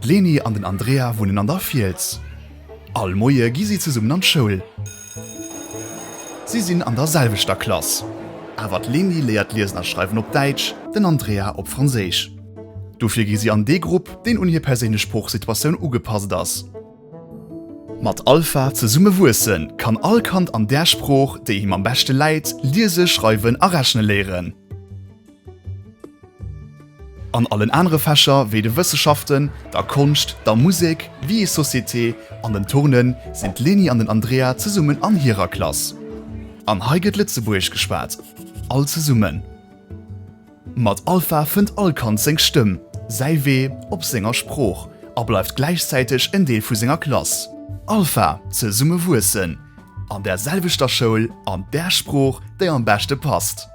D'Leni an den Andrea wunnen an der Fiels. All Moie gi si zesummen an d'Schoul. Si sinn an der selwechter Klass. Awer d'Leni léiert Liesen a Schreiwen op Däitsch, den Andrea op Franséisch. Dofir gi si an dee Grupp, deen un hir perséinlech Sproochsituatioun ugepasst ass. Mat Alpha zesumme wuessen kann all Kand an där Sprooch, déi him am beschte läit, liese, schreiwen a rechne léieren. An allen anere Fächer wéi de Wësseschaften, der Konscht, der Musek, Vie et Société an dem Turnen sinn d'Leni an den Andrea zesummen an hirer Klass. An hei gëtt Lëtzebuergesch geschwat, all zesummen. Mat Alpha fënnt all Kand seng Stëmm, säi Wee op senger Sprooch a bleift gläichzäiteg en Deel vu senger Klass. Alpha, zesumme wuessen, an där selwechter Schoul, an där Sprooch, déi am beschte passt.